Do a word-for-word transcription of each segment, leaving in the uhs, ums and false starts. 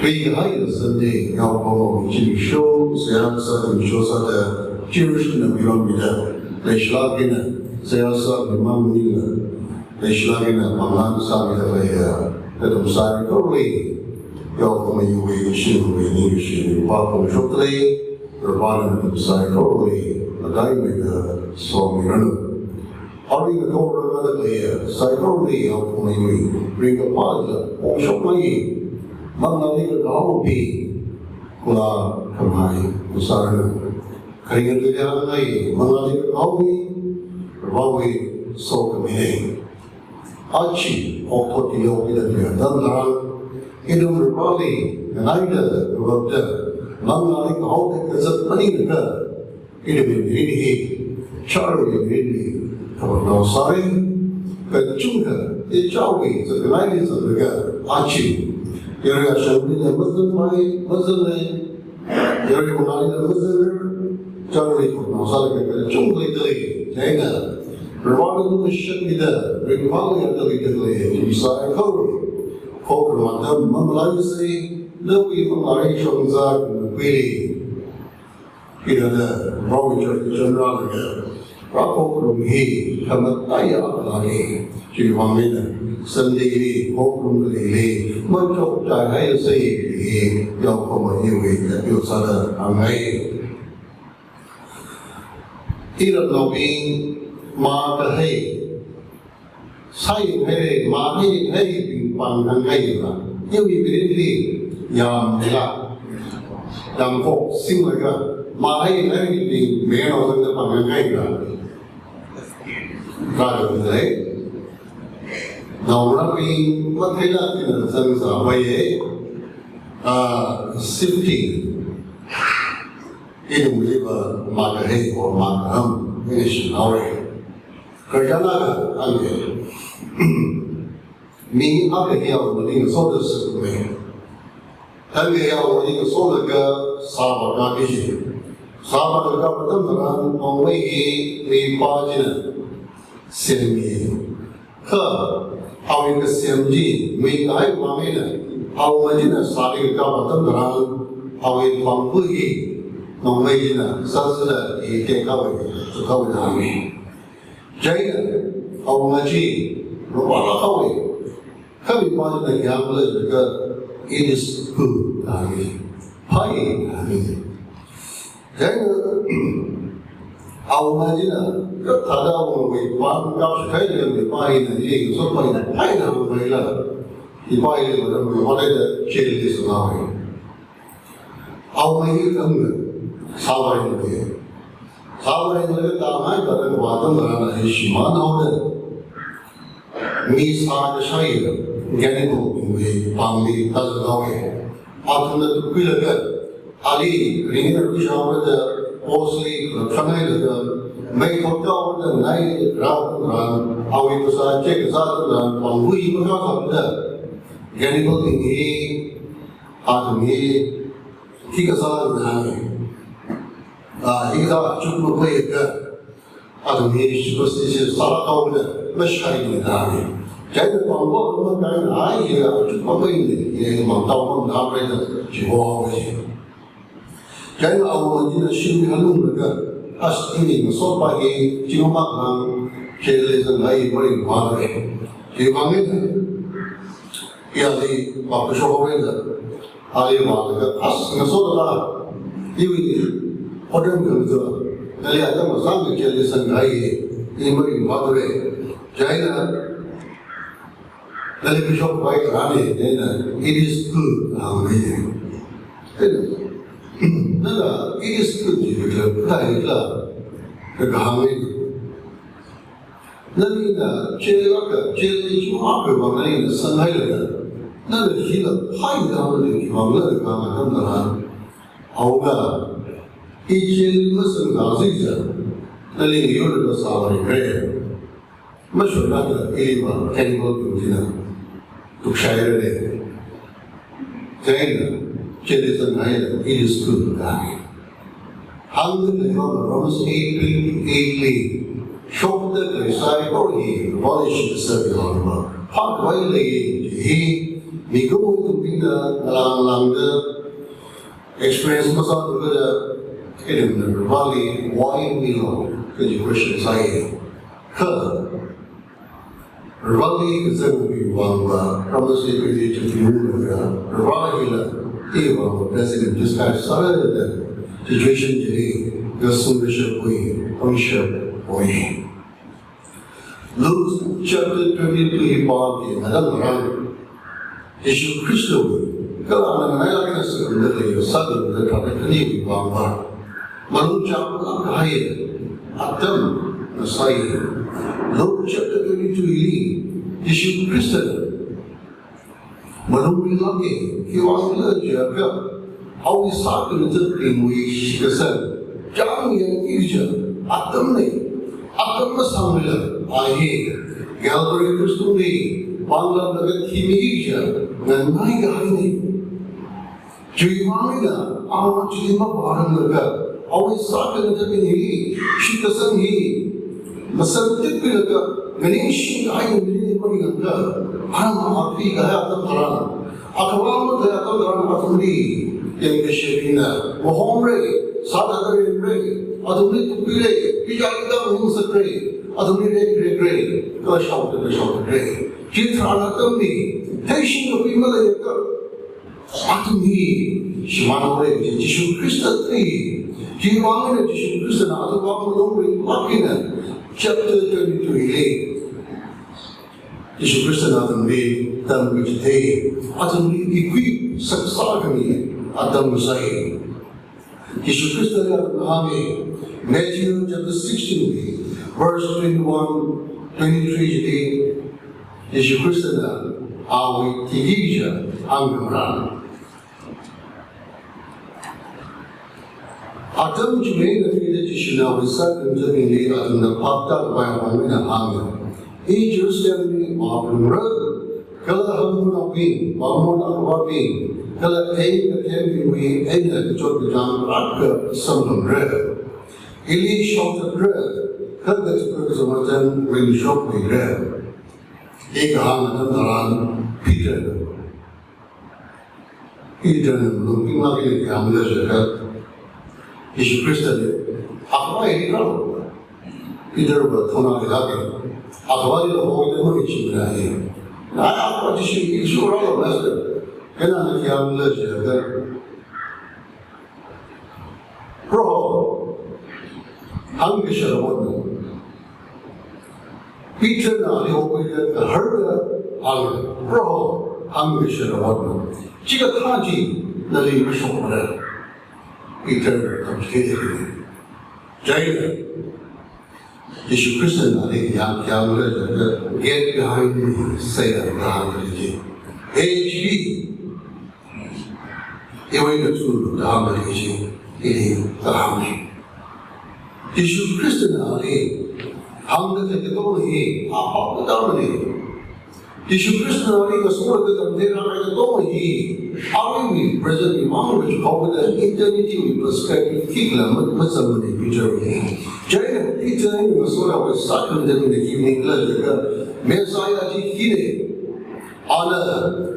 Ringkahai Sunday, yaokahoma zimiksho, seihā kasā zimiksho sāda, church na miron mida, leishilāk eina, seihā sāmimang maningla, leishilāk eina pānglang sāmida leiya, nathum saikorali, yaokahoma iwui, shimwui, ningkashi, pāpung shokdalei, Proho na nathum saikorali, mataimeida somiranu. Arui ngathor rāda leiya, saikorali yaokahoma iwui, ringkaphāda, pongshokngai, manglāli kakaobi, kula khamahai, masāranu. Kharinga tuida hāngngai, manglāli kakaobi, Prohowui sokhami. Aja, okathui yokida atam tharan, ithum Proholi, nganaida, Proholi, manglāli kahaoda kazat maningakha, ithumwui mirin hi, church wui mirin hi, kaphanao sāra, kachungkha, ichāwui, zatkhangaili zatlaga, aja, yarui ashangli mazangpai, mazanglei, yarui manglāli mazangra, church wui kaphanao sālaga kachungkha leidalei, chieina, Prohona lumashanmida, ringphālui atam leidalei, ithum saikora, khokharum atam mamalaisa, nawui manglā hi shongza khanuikuili. Ina da, Prohowui church chānrālaga, Proho khokharum hi, khamataiya akhala hi, chiwui vang eina, Sunday li, khokharum khalei li, machukchai haisa hi, yaokahoma iwui, appeal sāda hāngngai. Iratnaobing, makahai, sāyanghaira, mahaihaibing pāngkhangaila, iwui mirinli, yamla, yamkok singlaga, mahaihaibing, meno zangda pāngkhangaila. Rāda lei, naongarābing, matheila ina zangzāvaiya, ah, safety, ithumliva makahai or makaham, ina shimhaora. Khararchan akha hāngke. Mi akha hi awungli ngasoda sākhuiya. Thangkha hi awungli ngasolaga sāvā kapi chi. Sāvā kakap atam tharan awungmei hi mipa china semmi. Kha awui kasem chi mikahai vang eina, awunga china sāli kakap atam tharan, awui pangbu hi, nawongmei china sāsāda hi tekhaowa, sukhaowa da hānga. Chieina, awunga chi, ropālākhaowa. Kha mipa china khi hāngkhala jiakha, "It is good," da hānga. Phāya da hānga. Chieina, awunga china, kathāda awungawui pāng kapshok kahai mipa hina, ishi ngasotpa hina, phāya da hāngpaila, mipa hili maram maram leida jail li sanghaowa. Awunga hi khamga, sāvāyanglaga. Sāvāyanglaga tāngai kathāda vātam tharan hi shimānhaoda. Mi sākashai, Genical bingwui pāngli tāzanghaowa. Athumna tukhuilaga, ali, ringin arui shaoda, post li, khanailaga, mei thothaoda, nai, rātharan, awui phasā check sātharan, pāngwui makasāda, Genical bing hi, athum hi, hi kasā nani, ah, hi kasā chukmapaiakha, athum hi superstitious sālākhaoda, mashaina da hānga. Chieina pāngva kama kaina hai ya, chukmapaina, ya mangtao mamdamreida, chihohaowa chi. Chieina awunga china shimli hanunglaga, "As, ina ngasotpa hi, chingmang hāng, jail li zangngai maringphāra." Chiwui vang eina, ya li, pākashok haowa da. Ali vālaga, "As, ngasotda, iwui, hotel khamda, nali atam mazang jail li zangngai, i maringphāthura. Chieina, nali bishop vai karani, chieina, it is good," hānga. Nana, it is good, ji bishop, kathāla, kahānga. Nalina, jail akha, jail li chungakha vang nalina sanghailaga, nana hila phāya da hāngli vangla kahāng atam tharan, awunga, i jail li masangda jiakha, nali yurda sāvāra. Mashunna da iliva, Genical bing china, tukshaira da. Chieina, jail li zangngaila, it is good da hānga. Hāngda leikhala Romans eight twenty-eight li, shokda khalei saikora hi, abolish the servile law. Phākhavai lei hi, Mikumowui tumbingna ngalang langda experience masāthuda, ithumna Vareli why me, Lord, kaji question sāi. Kha Vareli kazangwui vangva, promise li kazang chi pimunglaga, Vareli hila iwui vangva blessing in disguise sāra da situation chili ngasungkashapwui, pangshapwui. Luke chapter twenty-two hi pāki, ngathāda rang. Jishu Khristawui, kala ana nganailāk eina sākhangatha leiya, sākhangatha thāda khaniwui vangva malung chānglāk kahai atamna sāi. Luke chapter twenty-two hili, Jishu Khristana malung ringlāka, khiwuivang khala jiakha, awui sākhangathabingwui shitkasang chāngyangki kaja atamna, atam masāngmila a hi Calvary Khristali pānglamlaga thimi kaja nganai kahaina. Chiwuivang eina, a chili mavāranglaga, awui sākhangathabing hi, shitkasang hi, masāngtitpilaga, nganingshing kahai ngalei maninglakha, ana api kahai atam tharan, akhavā mathei atam tharan athumli yangkashebingna mahomra, sāda karinra, athumli tukkhuira, pija kida maningsakra, athumli rekrekra, kala shaoda shaoda. Chitharan athumli theishing kapi maleiakha, athum hi shimānhaora kaji Jishu Khrista thei. Chiwuivang eina Jishu Khristana athumwui vang malung ringlāk eina chapter twenty-two hili, Jishu Khristana athumli tamkachithei, athumli equip sāsā khami atam sāi. Jishu Khristana hānga, Matthew chapter sixteen, verse twenty-one, twenty-three chili, Jishu Khristana awui thiki kaja hāngkhamara. Atam chiwui eina thāda Jishuna awui sākhangathabingli athumna phaptākhavai vang eina hānga, I Jerusalemli vāphungra, kala hangnaobing, vāmon akhavābing, kala eina kathembingwui eina kachot kachāng tarākha samphanga. Ili shaothatra, kha kachot kachāng ringshokmira. Hi kahāng atam tharan Peter, Peterna malung ringlāk eina khayāmala jiakha, Jishu Khristali, akhavā ili rālu. Peterva thona leilāka. Akhavāli la hoi da mani chimna hi. Ai, akhavā Jishu, Jishu rālu, Master. Kha nana khayāmala jiakha, Proho, hāngkashara otna. Peterna ali hokhuida kaharda hānga, Proho, hāngkashara otna. Chikathā chi nali mashokmara. Peter tamchithei. Chieina Jishu Khristana ali yangkhayāmala jiakha, get behind me, Satan, da hānga kaji. H B, iwui eina thulu da hānga kaji, ili kahāngna. Jishu Khristana ali hāngda thei katonga hi, apam katonga hi. Jishu Khristana ali ngasolaga tamtheirākahai katonga hi, awui present wui mang kaji khaoda eternity wui perspective khikhala ma-, mazangmana Peter wui. Chieina Peter eina ngasoda awui sākhangathabingna khi maningla jiakha, Messiah chi khina. Ana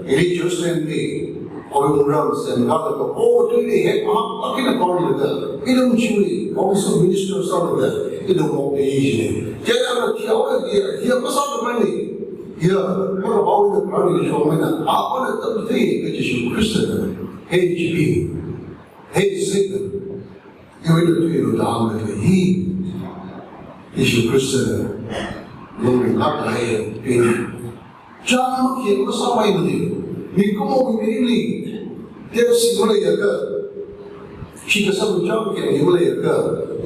ili Jerusalemli awui wungram semkalaga, o, tuili hek mahak akina pamlaga, ithum chiwui council minister sālaga, ithum mokda yi jina. Chieina ana thihaoda, hi, hi masākhamana. Hi, makapā eina kharān eina shokmana, apamna tamchithei kaji Jishu Khristana. H B, hey Satan, iwui eina thuilu da hāngda hi, Jishu Khristana malung ringlāk kahai atamna. Chāng makhayang masāpaimana, mikumowui mirinli teosi maleiakha, shitkasang chāng makhayang maleiakha,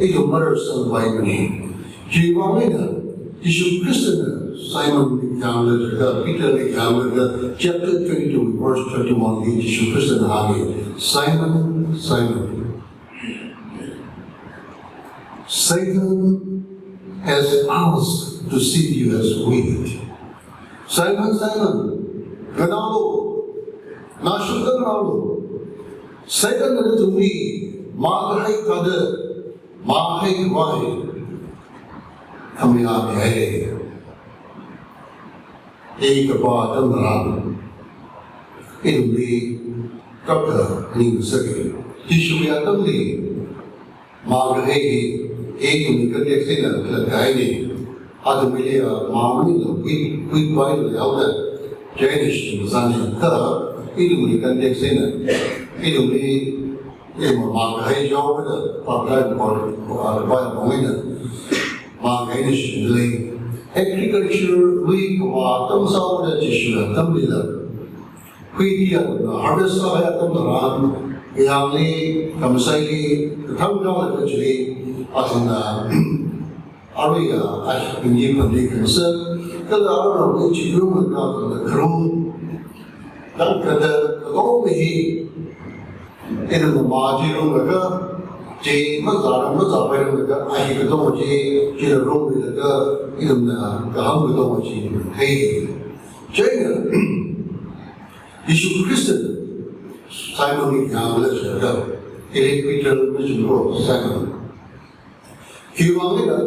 ithum mararsangpaimana. Chiwuivang eina Jishu Khristana Simonli khayāmala jiakha, Peterli khayāmala jiakha, chapter twenty-two, verse thirty-one li Jishu Khristana hānga, Simon, Simon, Satan has asked to sift you as wheat. Simon, Simon, nganaolu, na shungda nganaolu. Satanna nathumli mahai thāda, mahai khavai khamayā mihai. Hi kapā atam tharan, Ithumli kapta ningsāki. Jishuwui atamli makahai hi, ithumwui context eina kala kahaina. Athumwuili a, mamaningla wheat, wheat vine la yaoda, chieina shim sāna kha, ithumwui context eina, ithumli, ithum makahai yaoda, pākahai por, por, por, por, eina, makahaina shimli. Agriculture wui kavā atam sāda Jishuwui atamlila wheat hi athumna harvest sākahai atam tharan, yangli, kamsaili, kathang kala kachili, athumna, aruiya, ai, ngi pandi kansa, kala arui chi yunglaga athumna kharum, tangkada, katongna hi, ithumna ma chi runglaga, chi mazā, mazāpai runglaga, ai katong chi, chila runglaga, ithumna kahāng katong chi, hei. Chieina, Jishu Khristana Simonli hānglaga, ili Peter machiko Simon. Khiwuivang eina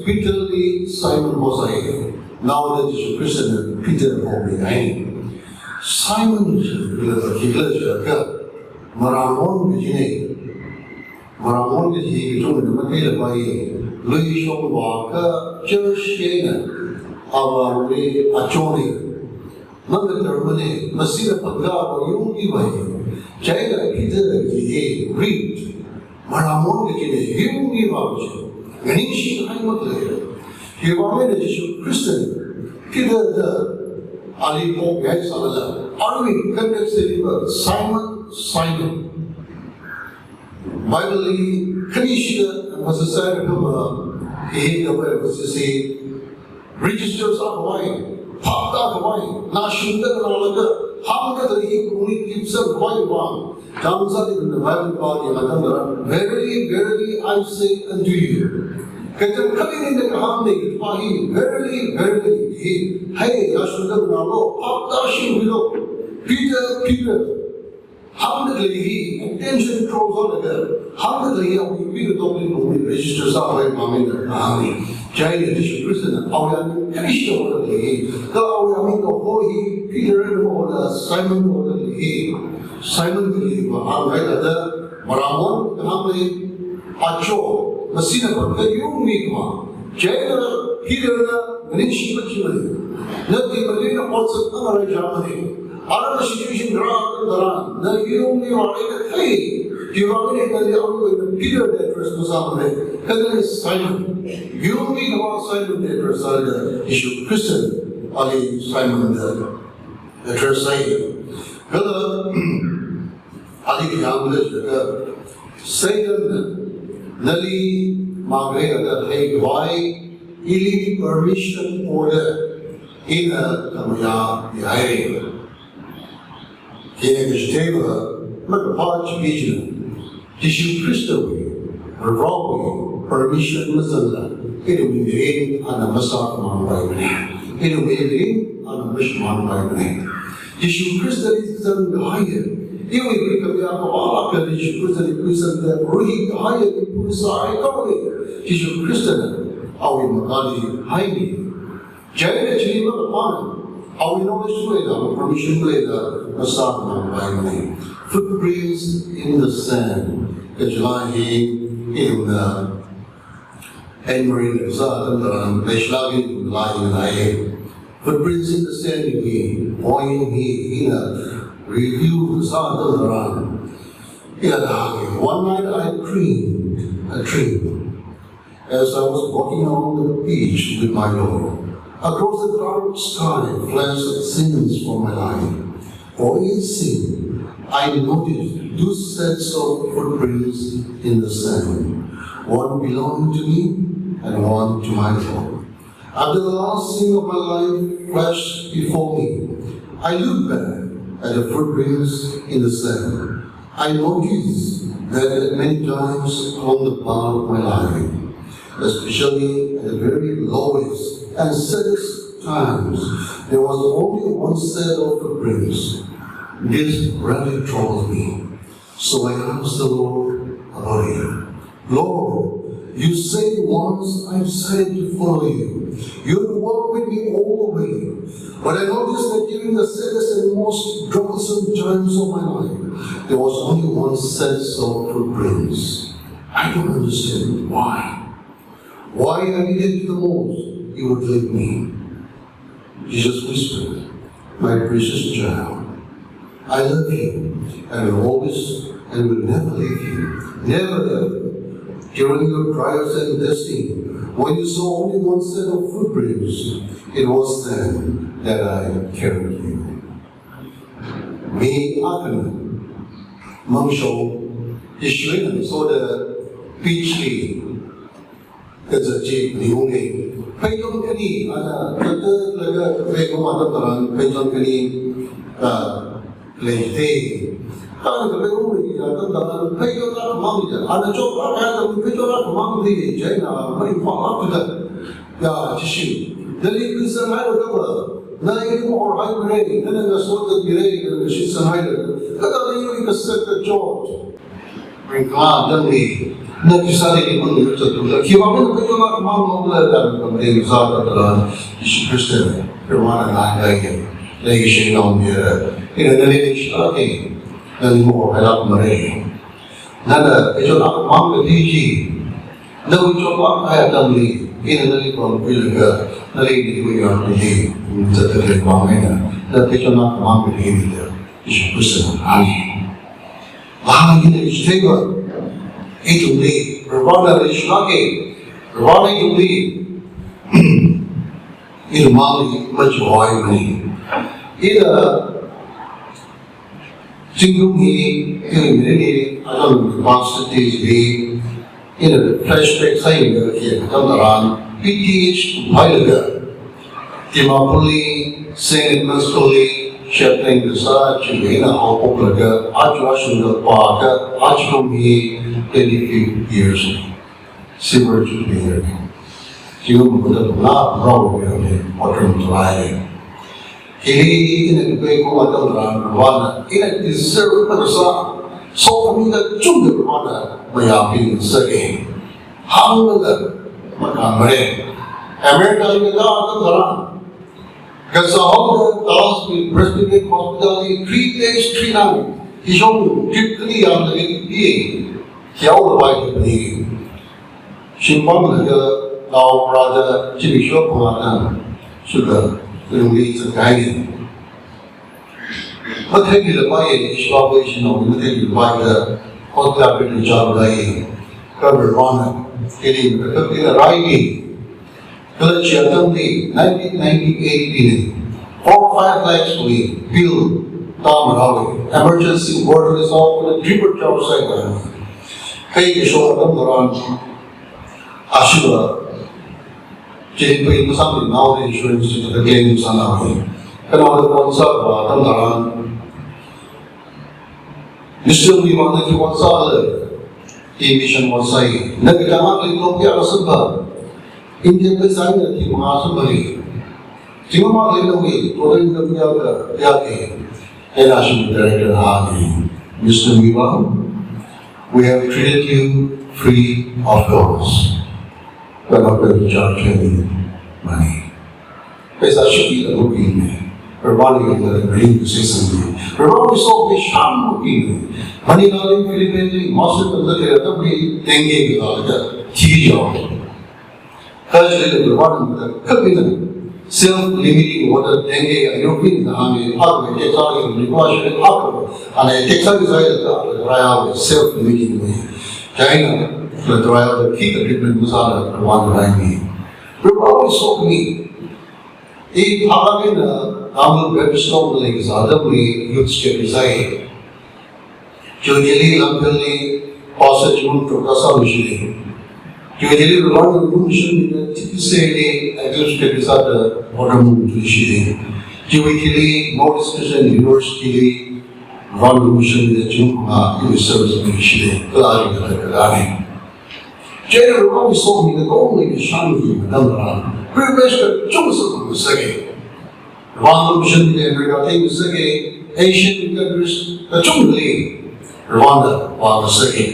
Peterli Simon hosai, naoda Jishu Khristana Peter homi hai. Simon chila, chila, chila, marāngon kajina. Marāngon kaji kachungana matheilapai, luishong vākha church eina, avāwui achona. Mangatarmana, masina pangkha va yungmipai. Chieina Peter hi reaped. Marāngon kajina, yungmipai chi. Nganingshikahai makhalei. Khiwuivang eina Jishu Khristana Peterda ali pokngai sālala, arui context li va Simon, Simon. Bible li khanishida emphasize sākahai va, hi kaba emphasize hi register sākhavai, phaptākhavai, nashungda nalaga, hāngda hi kungli kipsangkhavai vang, tamsāda Bible pāda atam tharan, "Verily, verily, I say unto you." Kachangkhat eina ina kahāngna kaji hi, "Verily, verily," hi, hei, nashungda nalo, phaptāshinglu, Peter, Peter. Hāngda khalei hi, attention draw sālaga, hāngda khalei hi, awui ming katongli kungli register sākhavai vang eina kahāngna. Chieina Jishu Khristana awui aming khanishida hoda khalei hi, kala awui aming kaho hi, Peter eina mahoda, Simon hoda khalei hi. Simon khalei va hānghai thāda, marāngon kahāngli, acho, masina pangkha yungmipai. Chieina Peterna nganingshipa chi mani. Nadi mani na otsak angarai ja mani. Ara situation ra atam tharan, na yungmipai eina thei. Khiwuivang eina nali awui eina Peterda address masāmana. Kha nali Simon. Yungmipai Simonda address sāda, Jishu Khristana ali Simonda address sāi. Kala, ali hānglaga, Satanna nali makahai da haikhavai, ili permission order, ina khamayā mihaira. Ina kashiteva, makaphā chipi china, Jishu Khristawui, Varewui permission mazangla, ithumwui mirin ana masāmangpaimana. Ithumwui mirin ana mashimānpaimana. Jishu Khristali zangkahaiya, iwui khuikhamiyā kavālāka Jishu Khristali khuisangda, ruihikahaiya mipui sāhaikapli, Jishu Khristana awui mangāli haimi. Chieina chili makaphāna, awui knowledge maleila, permission maleila, masāmangpaimana. Footprints in the sand. Kachila hi, ithumna Anne Marie na kasā atam tharan, leishlāk eina lai ngai. Footprints in the sand hi, poem hi, ina review kasā atam tharan, ina thāki, "One night I dreamed a dream as I was walking along the beach with my Lord. Across the dark sky flashed scenes from my life. For each scene, I noticed two sets of footprints in the sand. One belonged to me and one to my Lord. After the last scene of my life flashed before me, I looked back at the footprints in the sand. I noticed that at many times along the path of my life, especially at the very lowest and saddest times, there was only one set of footprints. This rather troubled me. So I asked the Lord about it. Lord, You say once, "I decided to follow you. You will walk with me all the way." But I noticed that during the saddest and most troublesome times of my life, there was only one set of footprints. I don't understand why. Why I needed you the most, you would leave me. Jesus whispered, "My precious child, I love you and will always and will never leave you. Never ever. During your trials and testing, when you saw only one set of footprints, it was then that I carried you." Mi akhan, mangshong, Yeshuwui ngasoda beach li kazat chi phaningungli. Pheichon khani ana tataklaga kapekoma atam tharan pheichon khani, ah, leide. Ana kapekoma atam tharan pheichon akhamang ja. Ana chotlāk kahai atam pheichon akhamang leide, chieina maringphālāk thuda. Ya, Jishu, nali khuisanghailakha va, na ili mahorhaimara, nana ngasotda mira, nana shitsanghaira. Kathāda ili kasā kachot ringkha tangli, na khisāli manglui zatda, khiwui vang na pheichon akhamang mangla da, na pamdei zāda tharan, Jishu Khristana, Ramana ngai ngai, leishinao mira, ina nali leishilāka, nali mahorhailākmara. Nana pheichon akhamang kathei chi, nawui chotlāk kahai atamli, ina nali pamkhuilaga, nali nikhuiya kathei, zatda leipam eina, na pheichon akhamang kathei mida, Jishu Khristana hānga. Vang ina chitheiva, ithumli, Ramana leishilāka, Ramana ithumli, ithumli machuihaimana. Ina zingkum hi, ina mirin hi, atam past days li, ina flashback sāyanglaga khikha atam tharan, P T H hailaga, Dimapur li, Saint Edmund School li, chaplain kasā chi ina haophoklaga, aja ashungda pākha, ajakum hi twenty-fifth years. Silver Jubilee year. Zingkum makuda phangā pharao year li, otram tharai. Hili ina kapekoma atam tharan Ramana, ina deserve makasā, sokhami kachungkha Ramana mayāpingsaka. Hānglaga makānmara. America li kala atam tharan, kasā haoda Dallas Presbyterian Hospital li three days, three nights, hishong trip khani yanglaga pi, hiao lapai khani. Shim pamlaga nao rāda zimiksho phangā tang shuda, kalungli zatkahai. Matheimilapaiya, ishipāwui shanao matheimilapaiya, hospital bed li chālai, kha Ramana, ili makathak ina raimi. Kala chi atamli, nineteen ninety-eight li, four five lakhs wui bill tāmarāwui, emergency ward li sākhuida triple charge sāhaira. Kha ina shok atam tharan, ashila, chili pei masāmana, naoli insurance chi claim sānaowa. Kha naoda phone sākhavā atam tharan, Mister Wivang na khi vāsāla, i mission vāsāi. Na kachangkhat li tolop kayākha samphang? India pheisā eina thing mangā samphanga. Thing mangāli nawui total income kayākha, kayākha? Eina ashee director na hānga, "Mister Wivang, we have treated you free of cost. We are not going to charge you any money." Pheisā shiki la mukine. Ramana yangda ring sesang ni. Ramana so pe shang mukine. Manila li, Philippines li, Master Tangda Tera ta mi tenge ke la ta. Chi jo. Kajili Ramana ta kapina. Self limiting water tenge ya European na ami ak me ke sa ni pa shi ak. Ana ke sa ni sa ta raya self limiting me. China la raya ki treatment musala Ramana rai ni. Ramana so ni. I phālāk eina Tangkhul Baptist Church li kasā atamli youth secretary sāi. Chiwui thili Lamphel li pastor Chimangtrup kasā luishili. Chiwui thili Reverend Lungshun li T P C li youth secretary sāda program luishili. Chiwui thili Northeast Christian University li Reverend Lungshun li Chimangtrup service luishili. Kala ri kala kala ni. General Wang so mi ka kong mi shang ki madam ra. Privilege kachungkha sāngasaka. Wang mission mi America theingasaka. Asian countries kachungkhali Rwanda vāngasaka.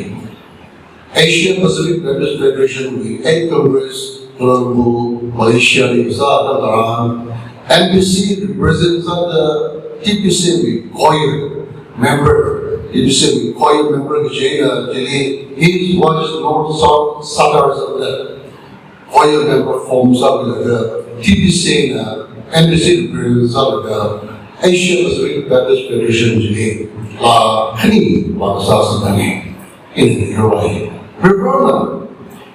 Asia Pacific Baptist Federation wui Eighth Congress Colombo, Malaysia li sāda tharan, M P C represent sāda T P C wui choir member, T P C wui choir member kachina chili His Voice North South Sattar sāda choir member form sālaga T P C na M P C represent sālaga Asia Pacific Baptist Federation chili laa khani vākasā sāda ni. Ina yurwai. Reverend,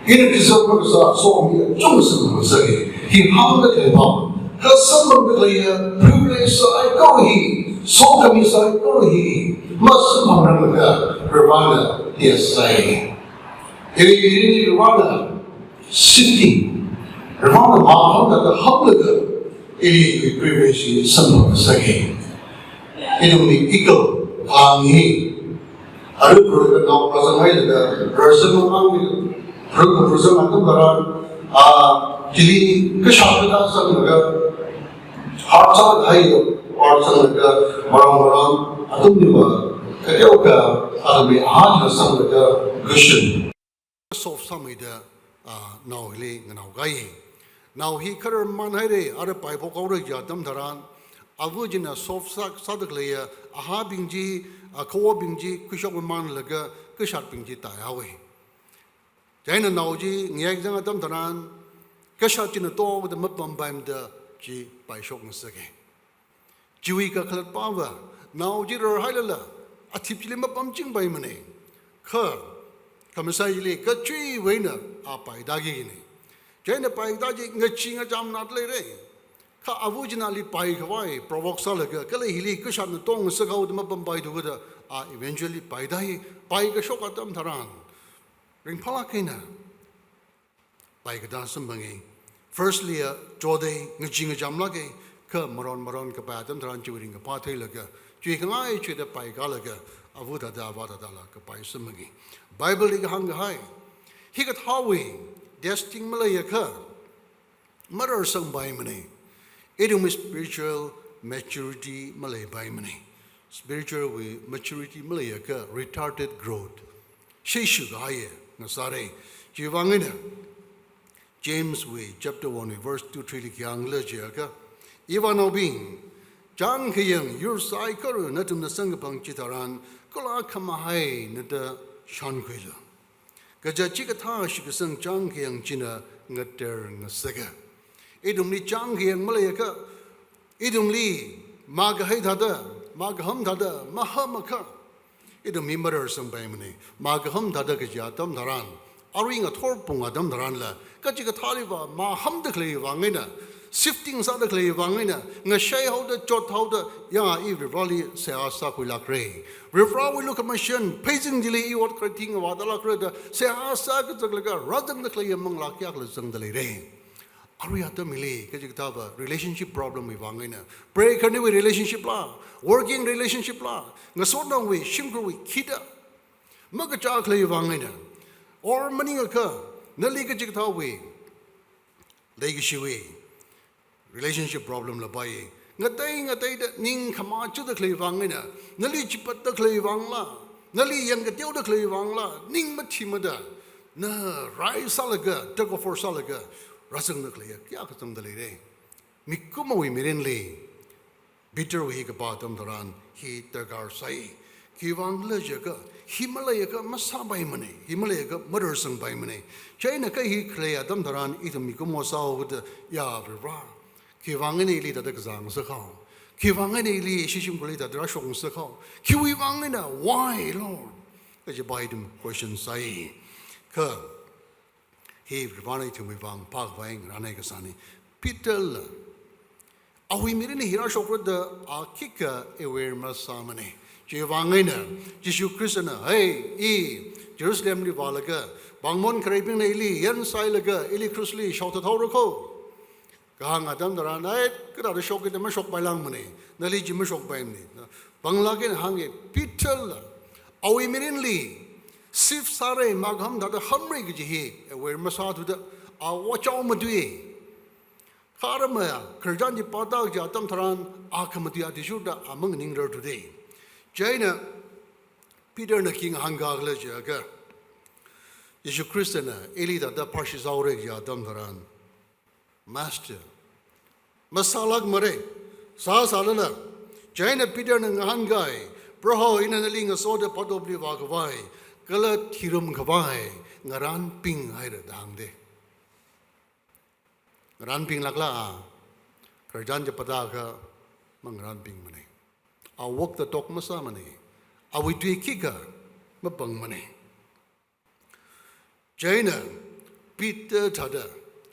ina deserve kasā somi achung sāngasaka. Hi hāngda khalei pam, kasamphangda khaleiya privilege saikora hi, sokhami saikora hi masamphangranglaga Reverend hi sai. Ili, ili Reverend sitting. Reverend mahāngda hapda ili privilege hi samphangngasaka. Ithumwui eagle kang hi, arui pruka nao prasang hailaga, prasang mang ni, pruka prasang atam tharan, ah, chili kashat kasā sanglaga, heart sāhai, heart sanglaga, marang marang, athumliva, kateokha, athumwui heart la sanglaga, cushion. Soft sāmeida, ah, nao hili nganao kai. Nao hi kharar man haira, ara pai phok haora kaji atam tharan, ava china soft sā, sāda khaleiya, ahābing chi, ah, khavobing chi, khuishok man laga, kashatbing chi taihaowa. Chieina nao chi ngayek zang atam tharan, kashat china tongda mapam paimada chi paishokngasaka. Chiwui kakhalatpava, nao chi rarhailala, athip chili mapamching paimana. Kha, khamasai chili, kachiwui eina, a paida kina. Chieina paida chi, ngachee ngachamna leira. Kha ava china ali paikhavai, provoke sālaga, kala hili kashatna tongsak haoda mapam paithu kada, a eventually paida hi, paikashok atam tharan. Ringphālāk eina. Pai kathā samphanga. Firstly, a, chotda, ngachee ngachamlāka, kha maron maron kapai atam tharan chiwui ringkaphā theilaga, chiwui khangai chida paikalaga, ava thāda, avā thādala kapai samphanga. Bible li kahāng kahai, hikathāwui, testing maleiakha, mararsang paimana. Ithumwui spiritual maturity maleipaimana. Spiritual wui maturity maleiakha retarded growth. Shishu kahaiya ngasāra. Chiwui vang eina James wui chapter one wui verse two three li khi hāngkhala jiakha, ivānaobing, chāngkhayang yur saikora nathumna samkaphang chitharan, kala khamahai nada shānkhuilu. Kaja chikathā shitkasang chāngkhayang china ngater ngasaka. Ithumli chāngkhayang maleiakha, ithumli makahai thāda, makaham thāda, mahamakha, ithum hi mararsang paimana. Makaham thāda kaji atam tharan, arui ngathor pung atam tharanla, kachikathāliva mahamda khalei vang eina, shifting sāda khalei vang eina, ngashei haoda, chot haoda, ya, i Varivarali seihā sākhuilākra. Varivarawui lukhamashan, pheisin chili i ot khararchan vātālākra da, seihā sākazaklaga, rāzangda khaleiya manglā kayākhala zangda leira. Arui atam hili, kachikathāva relationship problem wui vang eina, pray kharniwui relationship la, working relationship la, ngasotnaowui, shimkhurwui khida, makachā khalei vang eina, or maningakha, nali kachikathāwui, leikashiwui, relationship problem la pai. Ngatei ngateida ning khamachuda khalei vang eina, nali chipatda khalei vangla, nali yangkateoda khalei vangla, ning mathimada, na rai sālaga, tug of war sālaga, rāzangda khaleiya kayākha zangda leira. Mikumowui mirinli, Peter wui hi kapā atam tharan, hi darkar sai. Khiwui vangkhala jiakha, hi maleiakha masāpaimana, hi maleiakha mararsang paimana. Chieina kha hi khalei atam tharan, ithum mikumo sāhaoda, ya Varivara, khiwui vang eina ili thāda kazang sākhao. Khiwui vang eina ili ishi shimkhurli thāda rāshok sākhao. Khiwui vang eina, why, Lord? Kajipa ithum question sai. Kha, hi Varivarana ithumwui vang phākhavai ngarānai kasāna. Peter la, awui mirinli hi rāshokra da a khikha aware masāmana. Chiwui vang eina, Jishu Khristana, hei, i, Jerusalemli vālaga, pāngmon khareibingna ili yansailaga, ili krushli shaothat haora kho. Kahāng atam tharan, ai, kathāda shokkida mashokpailāngmana, nali chi mashokpaimana. Panglāk eina hānga, Peter la, awui mirinli, shift sāra, makaham thāda hamra kaji hi, aware masāthuda, a watch out matui. Kha ramaya, khararchan chi pāda kaji atam tharan, a khamatui athishurda, a manganingrarthuda. Chieina, Peter na khi ngahānkakhala jiakha, Jishu Khristana ili thāda phāshisāhaora kaji atam tharan, Master, masālākmara, sāsālala, chieina Peterna ngahānkai, Proho, ina nali ngasoda phatopli vākhavai, kala thirum khavai, ngarānpinghaira da hānga. Ngarānpinglākla a, khararchan chi pāda kha mangarānpingmana. A work da tok masāmana. Awui tui khikha mapangmana. Chieina Peter thāda,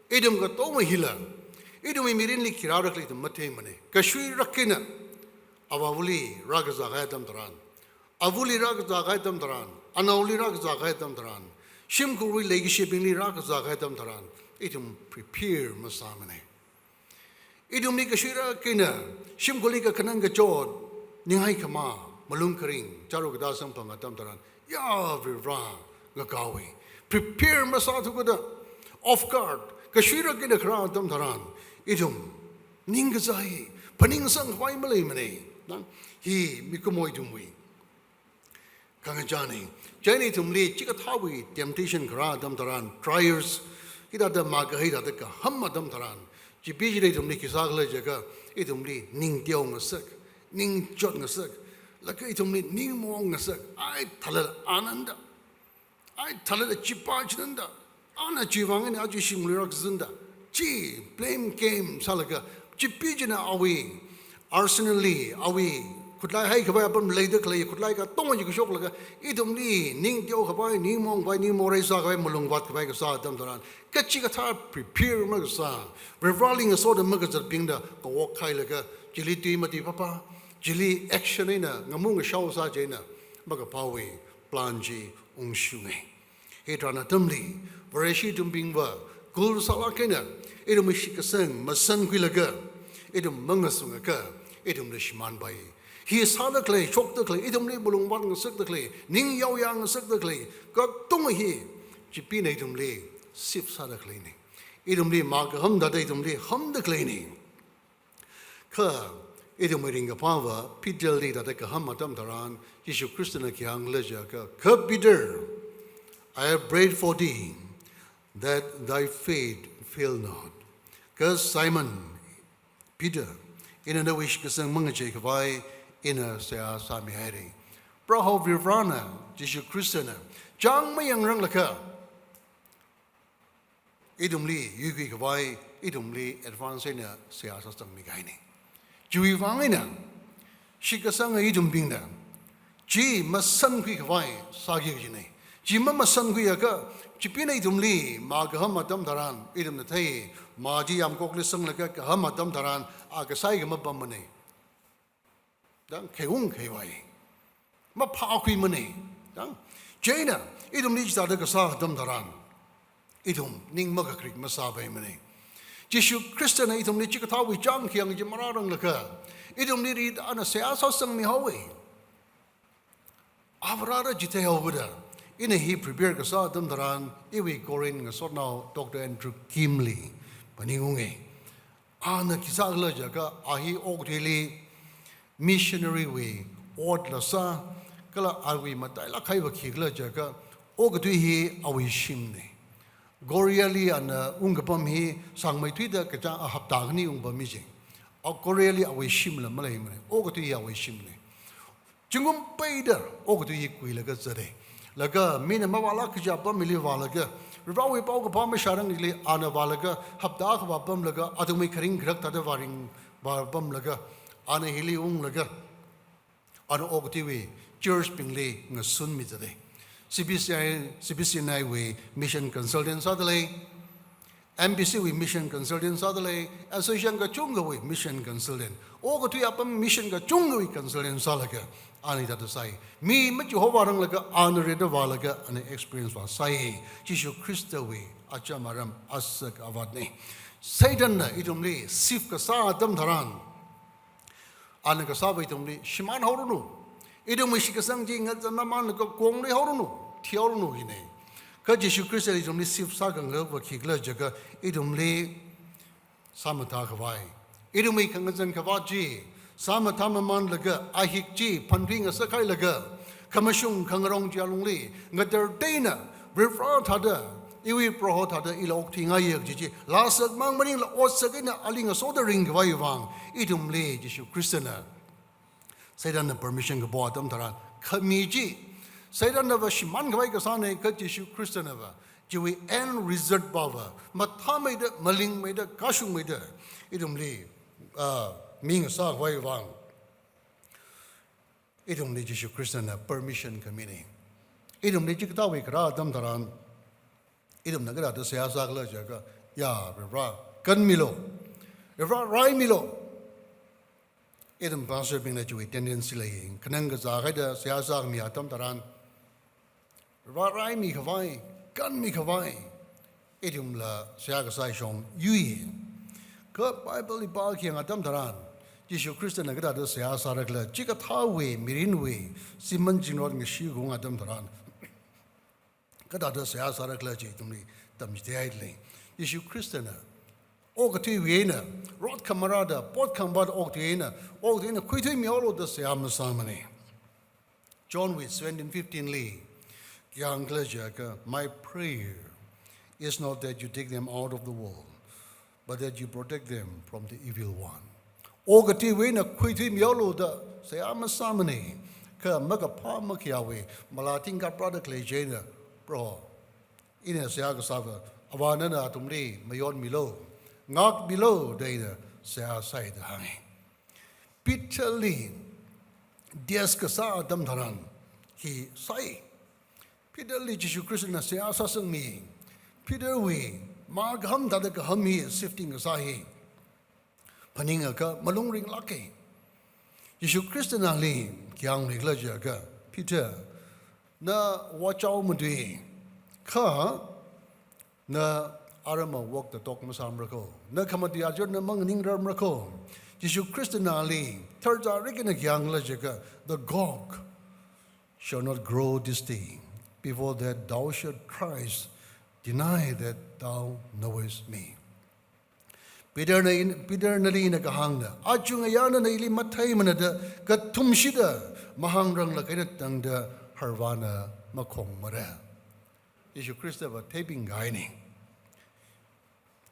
ithum katonga hila, ithumwui mirinli khi rāra khala ithum matheimana. Kashuirak eina, avāvali rākazā kahai atam tharan, avali rākazā kahai atam tharan, anaoli rākazā kahai atam tharan, shimkhurwui leikashibingli rākazā kahai atam tharan, ithum prepare masāmana. Ithumli kashuirak eina, shimkhurli kakhanang kachot, ninghai khamā, malung kharing, chāra katā samphang atam tharan, ya Varivara ngakaowa. Prepare masāthu kajida, off guard, kashuirak eina kharā atam tharan, ithum ningkazā hi phaningsang khavai maleimana. Na, hi mikumo ithumwui khangachāna. Chieina ithumli chikathāwui temptation kharā atam tharan, trials, hithāda makahai thāda kaham atam tharan, chipi chili ithumli khi sākhala jiakha, ithumli ning teongasak, ning chotngasak, laga ithumli ning maongngasak, ai thalala ananda, ai thalala chipā chinanda, ana chiwui vang eina aja shimli rākazanda, chi blame game sālaga, chipi china awui arsenal li, awui khutlai haikhavai apam leida khalei, khutlai katonga chi kashoklaga, ithumli ning teo khavai, ning maong khavai, ning morei sākhavai, malung vātkhavai kasā atam tharan, kachikathā prepare makasā, Varivarali ngasoda makazatbingna kaokhailaga, chili tui mati papa, chili action eina ngamu ngashao sā chieina, makaphāwui plan chi ungshunga. Hithāda atamli, Vareshi ithumbingva, kul sālāk eina, ithumwui shitkasang masankhuilaga, ithum mangasungakha, ithumli shimānpai. Hi sāda khalei, shokda khalei, ithumli malung vātngasakda khalei, ning yaoya ngasakda khalei, katonga hi, chipina ithumli sip sāda khaleina. Ithumli makaham thāda ithumli hamda khaleina. Kha, ithumwui ringkaphāva, Peterli thāda kaham atam tharan, Jishu Khristana khi hāngkhala jiakha, kha Peter, I have prayed for thee, that thy faith fail not. Kha Simon, Peter, ina nawui shitkasang mangachei khavai, ina seihā sāmihaira. Proho Varivarana, Jishu Khristana, chang mayangrang lakha, ithumli yuikhui khavai, ithumli advance eina seihā sāsangmi kahaina. Chiwui vang eina, shitkasanga ithumbingna, chi masankhui khavai sāki kajina. Chi mamasankhuiakha, chipina ithumli makaham atam tharan, ithumna thei, mā chi yamkokli sanglaga kaham atam tharan, a kasai kha mapammana. Dang, khayung khaivai. Maphākhuimana. Dang, chieina, ithumli chithāda kasā atam tharan, ithum ning makakrik masāpaimana. Jishu Khristana ithumli chikathāwui chang khayang chi marāranglakha, ithumli rit ana seihā sāsangmihaowa. Avarara chitheihaokida, ina hi prepare kasā atam tharan, iwui Corinth ngasotnao Doctor Andrew Kimli phaningunga. Ana khi sākhala jiakha, a hi okathuili missionary wui otla sā, kala awui matailāk kahaiva khikhala jiakha, okathui hi awui shimna. Korea li ana ungkapam hi sāngmeithuida kachāng a hapta khani ungpammi chi. A Korea li awui shimla maleimana, okathui hi awui shimna. Zingkum peida okathui hi kuilaga zata. Laga mina mavālāk kaji apam hili vālaga, Varivarawui paokaphā mashārang chili ana vālaga, hapta akha vāpamlaga, athumwui kharing kharak thāda vāring vāpamlaga, ana hili unglaga, ana okathuiwui church bingli ngasunmi zata. C B C I, C B C N I wui mission consultant sādalei, M B C wui mission consultant sādalei, association kachungkhawui mission consultant, okathui apam mission kachungkhawui consultant sālaga, ana hithāda sāi. Mi machihovāranglakha, ana rida vālaga, ana experience vāsāi. Jishu Khristawui acham aram asak avātna. Satanna ithumli sieve kasā atam tharan, ana kasāva ithumli shimānhaoranu. Ithumwui shitkasang chi ngazan mamānlaga kongluihaoranu, thihaoranu hina. Kha Jishu Khristana ithumli sieve sākhangakhava khikhala jiakha ithumli sāmathā khavai. Ithumwui khangazan khavāt chi sāmathā mamānlaga, ahik chi phanphi ngasakhailaga, khamashung khangarong chi alungli ngatarteina Varivara thāda, iwui Proho thāda ila okthuingaiya kaji chi, laa sākmang maningla otsak eina ali ngasoda ringkhavai vang, ithumli Jishu Khristana Satanna permission kapo atam tharan, khami chi, Satannava shimānkhavai kasāna kha Jishu Khristanava chiwui end result pava mathāmeida, malingmeida, kashungmeida ithumli, ah, mi ngasākhavai vang, ithumli Jishu Khristana permission khamina. Ithumli chikathāwui kharā atam tharan, ithumna kathāda seihā sākhala jiakha, ya, Varivara kanmilu, Varivara raimilu. Ithum pastor bingna chiwui tendency lei, khanang kazā khaida seihā sākhami atam tharan, Varivara raimikhavai, kanmikhavai, ithumla seihā kasā shong yui. Kha Bible li pākhayang atam tharan, Jishu Khristana kathāda seihā sārakhala, chikathāwui mirinwui siman zingrot ngashi khaung atam tharan, kathāda seihā sārakhala chi ithumli tamchitheihai lei. Jishu Khristana okathuiwui eina, rot khamarāda, pot khamavāda okathui eina, okathui eina khuithuimihaolu da seihā masāmana. Johnwui seventeen fifteen li, kayāng khala jiakha, "My prayer is not that you take them out of the world, but that you protect them from the evil one." Okathuiwui eina khuithuimihaolu da seihā masāmana, kha makaphā makhayāwui malā thingkhat rāda khalei chieina, Proho, ina seihā kasāva, Avā nana athumli mayonmilu, ngākmilu da ina seihā sāi da hānga. Peterli test kasā atam tharan hi sāi. Peterli Jishu Khristana seihā sāsangmi. Peterwui mā kaham thāda kaham hi, shifting kasā hi phaningakha malung ringlāka. Jishu Khristana ali kayāng hāngkhala jiakha, Peter, na vāchao matui, kha na aram awok tatok masāmara ko, na khamatui achon na manganingrarmara ko. Jishu Khristana ali tharzarik eina kayāng hāngkhala jiakha, "The cock shall not crow this day. Before that thou shalt thrice deny that thou knowest me." Peterna in, Peternali ina kahāngna, achung ayarna nali matheimana da kathumshida mahāngranglakha eina tangda harvāna makhongmara. Jishu Khristava theipingkahaina.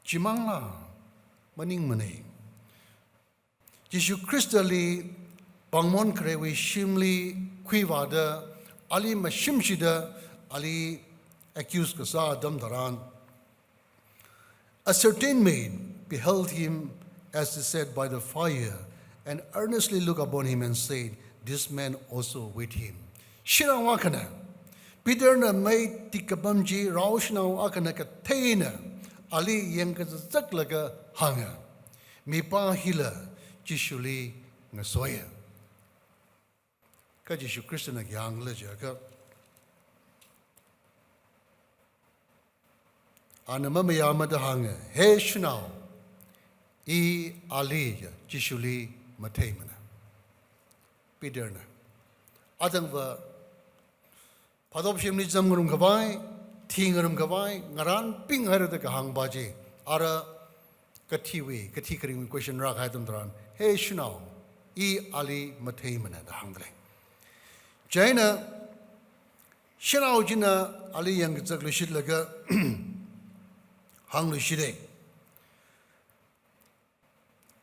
Chimangla maningmana. Jishu Khristali pāngmon khareiwui shimli khuivāda, ali mashimshida, ali accuse kasā atam tharan, "A certain maid beheld him as he sat by the fire, and earnestly looked upon him, and said, 'This man also with him.'" Shanao akhana, Peterna mei tikkapam chi rao shanao akhana kathei eina ali yangkazaklaga hānga, "Mipā hila Jishuli ngasoya." Kha Jishu Khristana kayāng hāngkhala jiakha, ana mamayāmada hānga, "He shanao, i ali ya Jishuli matheimana." Peterna, atangva phātop shimli zamngarumkhavai, thingarumkhavai, ngarānpinghaira da kahāng pa chi, ara kathiwui, kathi kharingwui question rākahai atam tharan, "He shanao, i ali matheimana," da hāngdalei. Chieina shanao china ali yangkazakluishitlaga hāngluishita.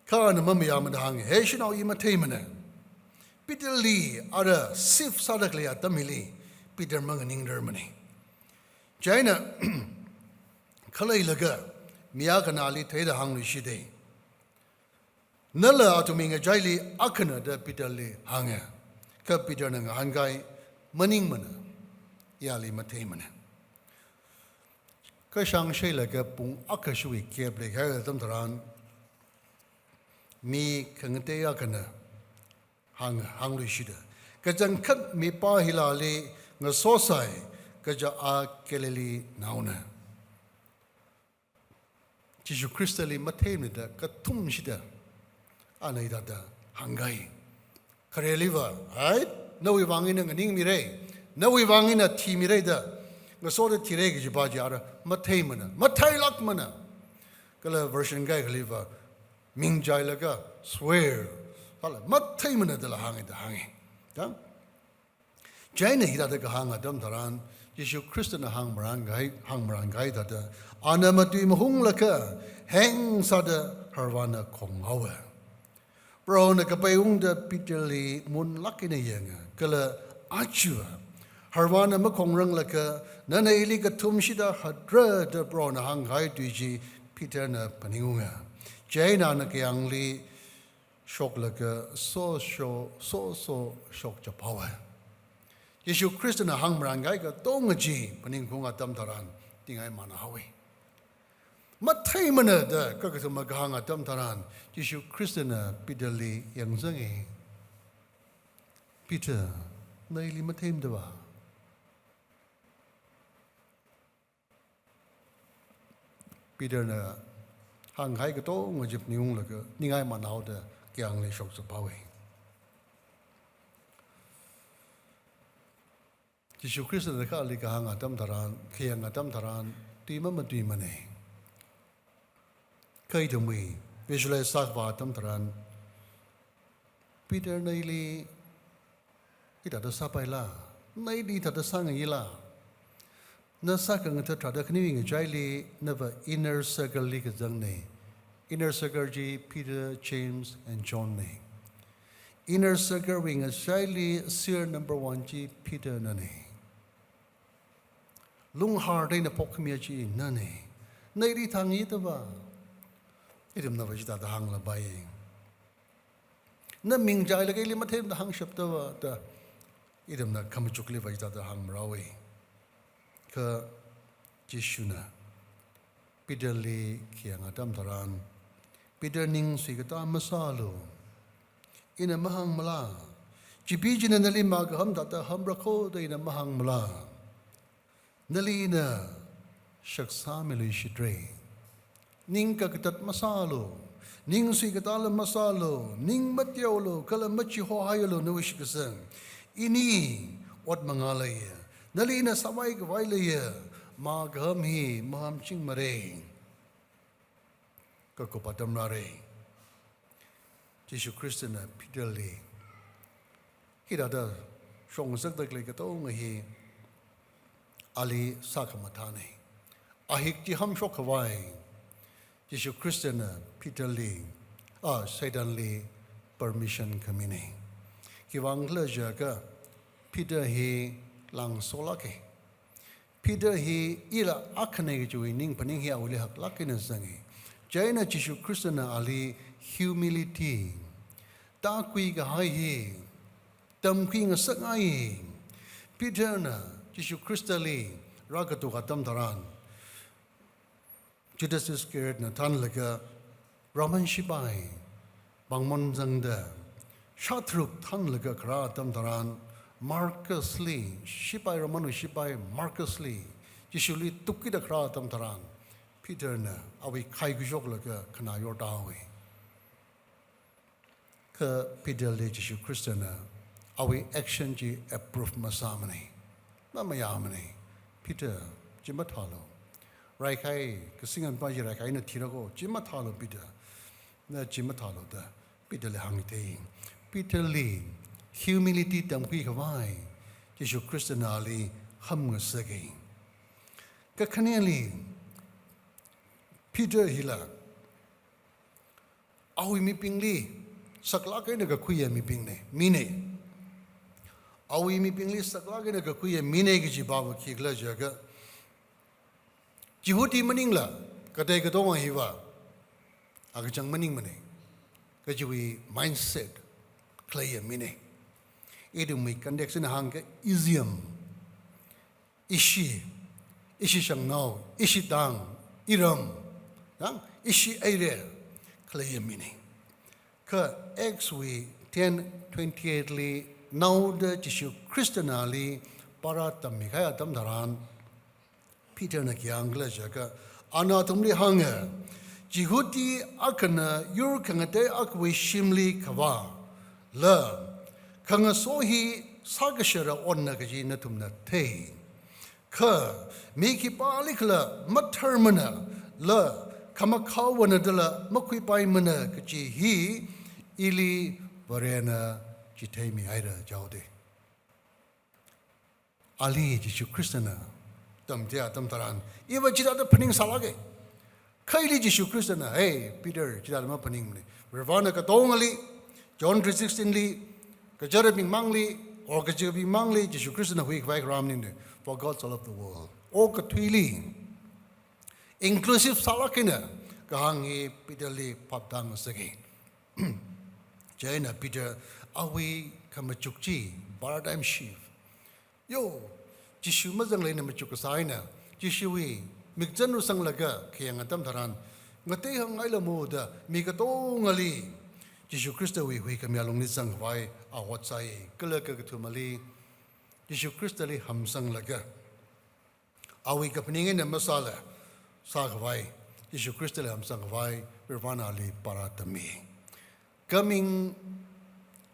Kha ana mamayāmada hānga, "He shanao, i matheimana." Peterli ara shift sāda khalei atam hili Peter manganingrarmana. Chieina khaleilaga mi akhana ali theida hāngluishita. "Nala athumwui ngachaili akhana," da Peterli hānga. Kha Peterna ngahānkai, "Maningmana, i ali matheimana." Kashang shailaga pung akha shuwui gap leikahai atam tharan, mi khangatei akhana hāng, hāngluishita, "Kachangkhat mipā hila ali ngasosai, kaja a Galileanaona." Jishu Khristali matheimana da kathumshida ana hithāda hāngkahai. Khareliva, "Hai, nawui vang ina nganingmira, nawui vang ina thimira," da, ngasoda thira kaji pa chi ara matheimana, matheilākmana. Kala version kaikhaliva, mingchailaga swear, kala matheimana dala hānga da hānga. Ya? Chieina hithāda kahāng atam tharan, Jishu Khristana hāngmarān kahai, hāngmarān kahai thāda, ana matui mahunglaga, heng sāda Harvāna khonghaowa. Prohona kapai ungda Peterli munlāk eina yanga, kala aja, Harvāna makhongranglakha, nana ili kathumshida hatra da Prohona hāngkahai tui chi Peterna phaningunga. Chieina ana kayāngli shoklaga so sho, so so shokchaphaowa. Jishu Khristana hāngmarān kahai katonga chi phaningkhaung atam tharan, tingai manhaowa. Matheimana da kakathuma kahāng atam tharan, Jishu Khristana Peterli yangzanga. Peter, na ili matheimada va? Peterna hāngkahai katonga chi phaningunglaga, ningai manhaoda kayāngli shokchaphaowa. Jishu Khristana kha ali kahāng atam tharan, khayang atam tharan, tui mamatuimana. Kha ithumwui visualize sākhavā atam tharan, Peter na ili hithāda sāpaila, na ili hithāda sāngaila. Na sākhangatha tharāda khaniwui ngachaili, nava inner circle li kazangna. Inner circle chi Peter, James and John na. Inner circle wui ngachaili serial number one chi Peter nana. Lunghārda eina phokkhamiya chi nana. Na ili thāngida va? Ithumna va chithāda hānglapai. Na ming chailaga ili matheimada hāngshapda va da, ithumna khamachukli va chithāda hāngmarāowa. Kha Jishuna Peterli khayang atam tharan, Peter, ning suikatā masālu. Ina mahāngmala? Chipeechina nali makaham thāda hamra kho da ina mahāngmala? Nali ina shaksāmiluishitra. Ning kakatat masālu, ning suikatāla masālu, ning mateolu, kala machihohaialu nawui shitkasang. Ini ot mangā leiya, nali ina sāvai khavai leiya, makaham hi mahamchingmara. Kakup atam rāra. Jishu Khristana Peterli hithāda shong ngasakda khalei katonga hi ali sākhamathāna. Ahik chi hamshok khavai Jishu Khristana Peterli, ah, Satanli permission khamina. Khiwuivang khala jiakha Peter hi langsolāka. Peter hi ila akhana kajiwui ningphaning hi awuili haklāk eina zanga. Chieina Jishu Khristana ali humility, tākhui kahai hi tamkhui ngasakngai. Peterna Jishu Khristali rākatuk atam tharan, Judas Iscariotna thānlaga Roman shipai pāngmon zangda, shātharuk thānlaga kharā atam tharan, Markusli, shipai, Roman shipai Markusli Jishuli tukkida kharā atam tharan, Peterna awui khai khuishoklaga khanā yortāhaowa. Kha Peterli Jishu Khristana awui action chi approve masāmana, mamayāmana. Peter, chi mathālu. Raikhai, kasinganpa chi raikhai, na thira kho, chi mathālu Peter. Na chi mathālu da Peterli hāngda. Peterli humility tamkhui khavai Jishu Khristana ali ham ngasaka. Kakhaneli, Peter hila awui mibingli saklāk eina kakhuiya mibingna, mina. Awui mibingli saklāk eina kakhuiya mina kajiva va khikhala jiakha, Jihudi maningla katei katonga hiva akachang maningmana kajiwui mindset khaleiya mina. Ithumwui context eina hāngakha ishi, ishi, ishi shangnao, ishi tang, iram, yang, ishi area khaleiya mina. Kha Acts wui ten twenty-eight li naoda Jishu Khristana ali para tammikahai atam tharan, Peterna khi hāngkhala jiakha, ana athumli hānga, Jihudi akhana yur khangatei akhawui shimli khavā la khangaso hi sākashara otna kaji nathumna thei. Kha mi khipālikhala matharmana la khamakhaowana dala makhuipaimana kaji hi ili Varena chitheimihaira jihaoda. Ali Jishu Khristana tamchithei atam tharan, iva chithāda phaningsālāka. Kha ili Jishu Khristana, "Hey, Peter, chithāda maphaningmana. Varivarana katongali, John three sixteen li, kacharabing mangli, or kachikabing mangli, Jishu Khristana huikhavai kharā maningmana. For God so loved the world." Okathuili, inclusive sālāk eina kahāng hi Peter li phaptāngasaka. Chieina Peter awui khamachuk chi, paradigm shift. Yo, Jishu mazangla eina machuk kasā eina, Jishuwui mikzanwui sanglaga khayang atam tharan, ngateihāngngailamo da mi katongali Jishu Khristawui huikhami alungli zangkhavai a ot sāi, kala kakathumali Jishu Khristali hamsanglaga, awui kaphaning eina masāla sākhavai, Jishu Khristali hamsangkhavai, Varivarana ali para tammi. Coming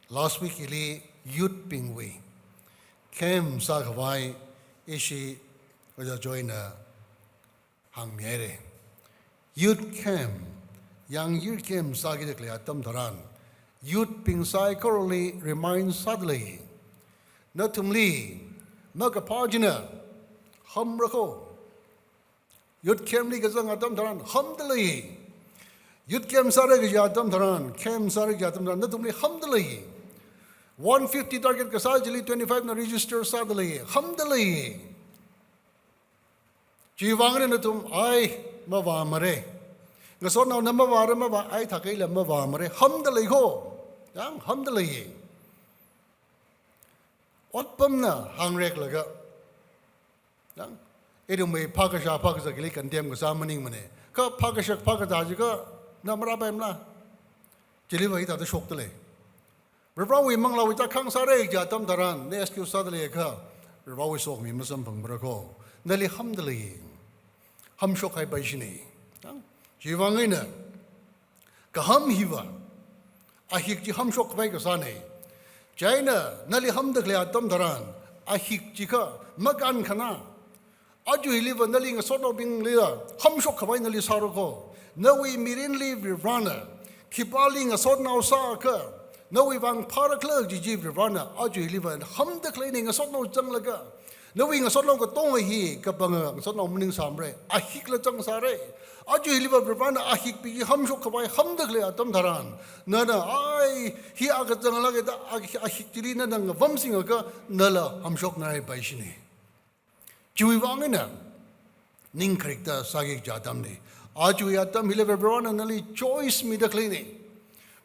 last week hili youth bingwui camp sākhavai ishi Ojā Joyna hāngmihaira. Youth camp, young youth camp sākida khalei atam tharan, youth bing saikorali remind sādalei. Nathumli makaphā china hamra kho. Youth camp li kazang atam tharan hamdalei. Youth camp sāra kaji atam tharan, camp sāra kaji atam tharan, nathumli hamdalei. One fifty target kasā chili twenty-five na register sādalei. Hamdalei. Chiwuivang eina nathum, ai, mavāmara. Ngasotnaona mavāra, mavā, ai, thākhaila mavāmara. Hamdalei kho. Yang, hamdalei. Otpamna hāngreklaga, yang, ithumwui phākashā, phākazā hili condemn kasā maningmana. Kha phākashak, phākazā jiakha, na marāpaimala. Chiliva hithāda shokdalei. Varivarawui manglāwui tākhang sāra kaji atam tharan, na excuse sāda leiakha, Varivarawui sokhami masamphangmara kho. Nali hamdalei. Hamshok haipaishina. Yang, chiwuivang eina, kaham hiva, ahik chi hamshokkhavai kasāna. Chieina nali hamda khalei atam tharan, ahik jiakha makānkhana. Aja hiliva nali ngasotnaobingli hamshokkhavai nali sāra kho. Nawui mirinli Varivarana khipāli ngasotnao sāakha, nawui vang phārakhala kaji chi Varivarana aja hiliva hamda khaleina, ngasotnao zanglaga. Nawui ngasotnao katonga hi kapanga ngasotnao maningsāmara, ahikla zangsāra. Aja hiliva Varivarana ahik pi hamshokkhavai hamda khalei atam tharan, nana, ai, hi akha zanglāka da, ah, ahik chili nana ngavamsingakha, nala hamshokngaraipaishina. Chiwuivang eina, ning kharikta sāki kaja atamna. Ajawui atam hili Varivarana nali choice mida khaleina.